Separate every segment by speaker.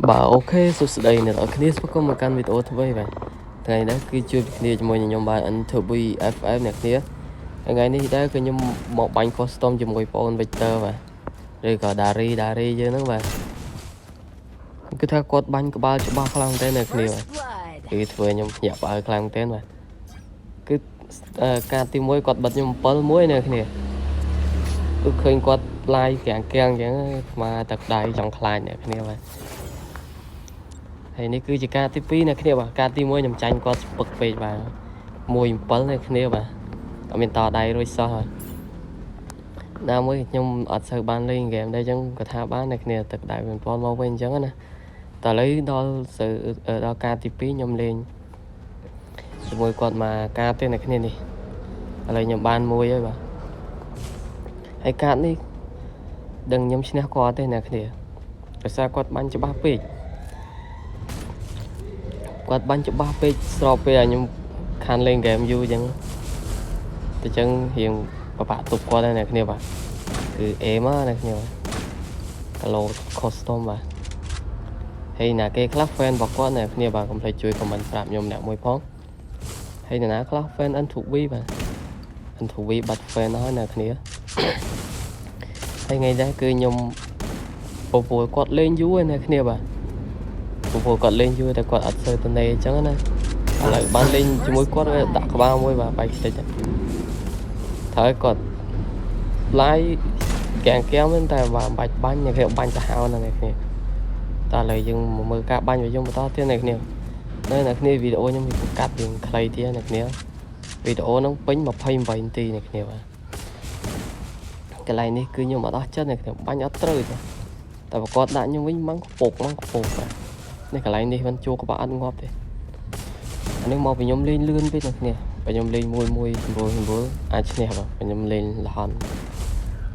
Speaker 1: បាទ OK សួស្តីអ្នកនរគ្នាស្វាគមន៍មកកាន់វីដេអូថ្មីបាទថ្ងៃនេះគឺជួបគ្នាជាមួយនឹងខ្ញុំបាទ N2B FF អ្នកគ្នាថ្ងៃនេះដែរគឺខ្ញុំមកបាញ់ custom ជាមួយបងអូន Victor បាទឬក៏ Dari Dari យើងហ្នឹងបាទគឺថាគាត់បាញ់ក្បាលច្បាស់ខ្លាំងមែនទែនអ្នកគ្នាបាទ
Speaker 2: First blood.
Speaker 1: គឺធ្វើខ្ញុំភ្ញាក់ផ្អើលខ្លាំងមែនទែនបាទគឺអឺការទី1គាត់បិទខ្ញុំ7មួយអ្នកគ្នាគឺឃើញគាត់ live កាំងកាំងអញ្ចឹងស្មាទឹកដៃចង់ខ្លាចអ្នកគ្នាបាទហើយនេះគឺជាការទី2អ្នកគ្នាបាទការទី1ខ្ញុំចាញ់គាត់ស្ពឹកពេកបាទ1 7អ្នកគ្នាបាទអត់មានតដៃរួចសោះបាទណាមួយខ្ញុំអត់សូវបានលេងហ្គេមដែរអញ្ចឹងគាត់ថាបានអ្នកគ្នាទឹកដៃមិនពាន់មកវិញអញ្ចឹងណាតើឥឡូវដល់សូវដល់ការទី2ខ្ញុំលេងជាមួយគាត់មកការទេអ្នកគ្នានេះឥឡូវខ្ញុំបានមួយហើយបាទហើយកាតនេះដឹងខ្ញុំឈ្នះគាត់ទេអ្នកគ្នាដោយសារគាត់បាញ់ច្បាស់ពេកគាត់បាញ់ច្បាស់ពេកស្របពេលឲ្យខ្ញុំខានលេងហ្គេមយូរអញ្ចឹងតែអញ្ចឹងរៀងពិបាកទប់គាត់ដែរអ្នកគ្នាបាទគឺអេមកអ្នកគ្នាបាទគីឡូ custom បាទហើយណាគេខ្លះ fan របស់គាត់អ្នកគ្នាបាទកុំភ្លេចជួយ comment ប្រាប់ខ្ញុំអ្នកមួយផងហើយនរណាខ្លះ fan N2B បាទ N2B បាត់ fan ហើយអ្នកគ្នាហើយថ្ងៃនេះគឺខ្ញុំពពូគាត់លេងយូរហើយអ្នកគ្នាបាទពពូគាត់លេងយូរតែគាត់អត់សូវតនេអញ្ចឹងណាឥឡូវបានលេងជាមួយគាត់វាដាក់ក្បាលមួយបាទបែកខ្ទេចហើយគាត់ live កាំងកាំងមែនតែបាទមិនបាច់បាញ់អ្នកគ្នាបាញ់ទៅហៅណាអ្នកគ្នាតើឥឡូវយើងមកមើលការបាញ់របស់យើងបន្តទៀតអ្នកគ្នានៅអ្នកគ្នាវីដេអូខ្ញុំវាកាត់យើងខ្លីទៀតអ្នកគ្នាវីដេអូហ្នឹងពេញ28នាទីអ្នកគ្នាបាទកន្លែងនេះគឺខ្ញុំអត់អស់ចិត្តអ្នកគ្នាបាញ់អត់ត្រូវទេតែប្រកបដាក់ខ្ញុំវិញម៉ងខ្ពកម៉ងខ្ពកបាទនេះកន្លែងនេះមិនជួក្បាលអត់ងាប់ទេអានេះមកពីខ្ញុំលេងលឿនពេកអ្នកគ្នាបើខ្ញុំលេងមួយមួយសម្រួលសម្រួលអាចឈ្នះបាទបើខ្ញុំលេងលហន់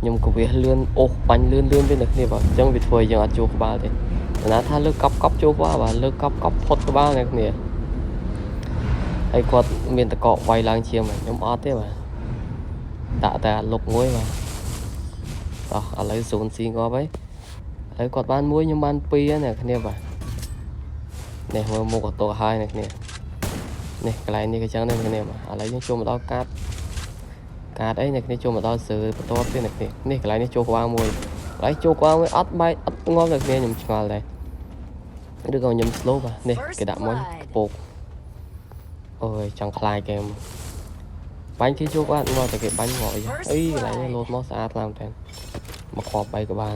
Speaker 1: ខ្ញុំក៏វាលឿនអូសបាញ់លឿនលឿនពេកអ្នកគ្នាបាទអញ្ចឹងវាធ្វើឲ្យយើងអត់ជួក្បាលទេណាថាលើកកប់កប់ចូលក្បាលបាទលើកកប់កប់ផុតក្បាលអ្នកគ្នាហើយគាត់មានតកកវាយឡើងជាងបាទខ្ញុំអត់ទេបាទដាក់តែលុកមួយបាទតោះឥឡូវ0ស៊ីងាប់ហើយឥឡូវគាត់បានមួយខ្ញុំបានពីរហើយអ្នកគ្នាបាទនេះមើលមុខអតោហើយអ្នកគ្នានេះកន្លែងនេះក៏ចឹងដែរអ្នកគ្នាបាទឥឡូវយើងចូលមកដល់កាតកាតអីអ្នកគ្នាចូលមកដល់សើបន្ទាប់ទៀតអ្នកគ្នានេះកន្លែងនេះចូលក្បាលមួយកន្លែងចូលក្បាលមួយអត់បែកអត់ងាប់អ្នកគ្នាខ្ញុំឆ្ងល់ដែរឬក៏ខ្ញុំ slow បាទនេះគេដាក់មុនខ្ពកអូយចង់ខ្លាចគេបាញ់គេចូលក្បាលងាប់តែគេបាញ់ងាប់អីអីកន្លែងនេះលោតមកស្អាតខ្លាំងតែមកគ្រាប់បីក្បាល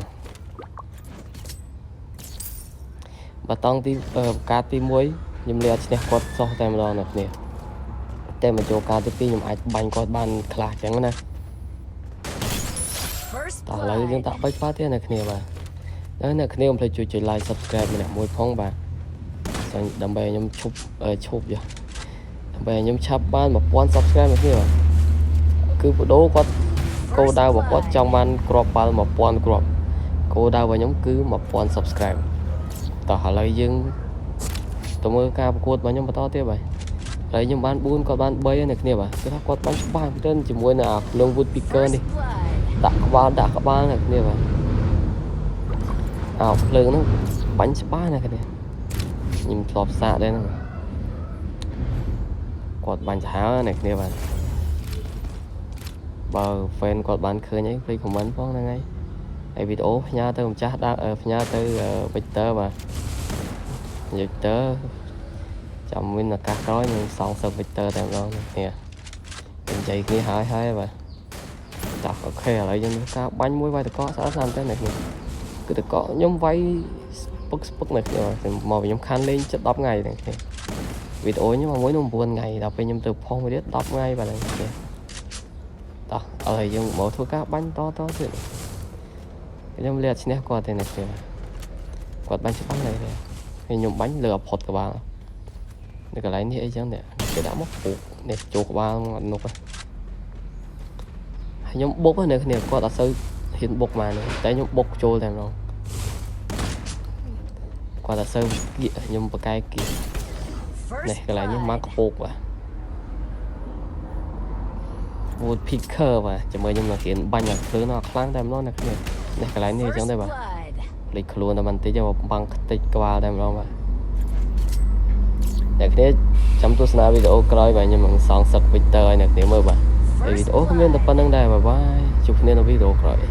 Speaker 1: បើតង់ទីកាតទី1ខ្ញុំលេងអត់ឈ្នះគាត់សោះតែម្ដងអ្នកគ្នាតែមកចូលកាតទី2ខ្ញុំអាចបាញ់គាត់បានខ្លះអញ្ចឹងណា
Speaker 2: First
Speaker 1: តោះឥឡូវយើង
Speaker 2: blood.
Speaker 1: ដាក់បីក្បាលទៀតអ្នកគ្នាបាទហើយអ្នកគ្នាកុំភ្លេចជួយចុច like subscribe ម្នាក់មួយផងបាទស្អញដើម្បីឲ្យខ្ញុំឈប់អឺឈប់យ៉ាដើម្បីឲ្យខ្ញុំឆាប់បាន1000 subscribe អ្នកគ្នាបាទគឺបដូរគាត់គោលដៅរបស់គាត់ចង់បានគ្រាប់បាល់1000គ្រាប់គោលដៅរបស់ខ្ញុំគឺ1000 subscribe តោះឥឡូវយើងទៅមើលការប្រកួតរបស់ខ្ញុំបន្តទៀតបាទឥឡូវខ្ញុំបាន4គាត់បាន3ហើយអ្នកគ្នាបាទគឺថាគាត់បានច្បាស់មែនទែនជាមួយនឹងអាភ្លើង wood picker
Speaker 2: First
Speaker 1: នេះ
Speaker 2: blood.
Speaker 1: ដាក់ក្បាលដាក់ក្បាលអ្នកគ្នាបាទអោភ្លើងហ្នឹងបាញ់ច្បាស់ណាស់គ្នាខ្ញុំធ្លាប់សាកដែរហ្នឹងគាត់បាញ់សាហាវណាស់អ្នកគ្នាបាទបើ fan គាត់បានឃើញអីភ្លេច comment ផងហ្នឹងហើយហើយវីដេអូផ្ញើទៅម្ចាស់ដាក់ផ្ញើទៅ Victor បាទ Victor ចាំមានឱកាសក្រោយនឹងសងសឹក Victor តែម្ដងអ្នកគ្នានិយាយគ្នាហើយហើយបាទ តោះ OK ឥឡូវយើងធ្វើការបាញ់មួយវាយតកស្អាតស្អាតតែអ្នកគ្នាគឺតកខ្ញុំវាយស្ពឹកស្ពឹកអ្នកគ្នាមកខ្ញុំខានលេងចិត្ត10ថ្ងៃអ្នកគ្នាវីដេអូខ្ញុំមកមួយនោះ9ថ្ងៃដល់ពេលខ្ញុំទៅផុសមួយទៀត10ថ្ងៃបាទអ្នកគ្នាតោះឥឡូវយើងមកធ្វើការបាញ់តតទៀតខ្ញុំលេងអត់ឈ្នះគាត់ទេអ្នកគ្នាគាត់បាញ់ច្បាស់ហើយហើយខ្ញុំបាញ់លើអផុតក្បាលនៅកន្លែងនេះអីចឹងនេះគេដាក់មកពុកនេះចូលក្បាលអត់នុកហ៎ ខ្ញុំបុកនៅគ្នាគាត់អត់សូវហ៊ានបុកមកទេតែខ្ញុំបុកចូលតែម្ដងគាត់អត់សូវគៀកខ្ញុំបកកែគៀកនេះ
Speaker 2: First
Speaker 1: កន្លែងនេះមក
Speaker 2: blood.
Speaker 1: ខ្ពកបាទ wood picker បាទចាំមើលខ្ញុំនឹងរៀនបាញ់ឲ្យភ្លឺនោះខ្លាំងតែម្ដងអ្នកគ្នានេះកន្លែងនេះអញ្ចឹង
Speaker 2: First
Speaker 1: ដែរបាទ
Speaker 2: blood.
Speaker 1: ភ្លេចខ្លួនតែបន្តិចទេបាំងខ្ទេចក្បាលតែម្ដងបាទអ្នកគ្នាចាំទស្សនាវីដេអូក្រោយបាទខ្ញុំនឹងសងសឹក Victor ឲ្យអ្នកគ្នាមើលបាទហើយវីដេអូក៏មានតែប៉ុណ្្នឹងដែរ។ Bye bye ជួបគ្នានៅវីដេអូក្រោយ។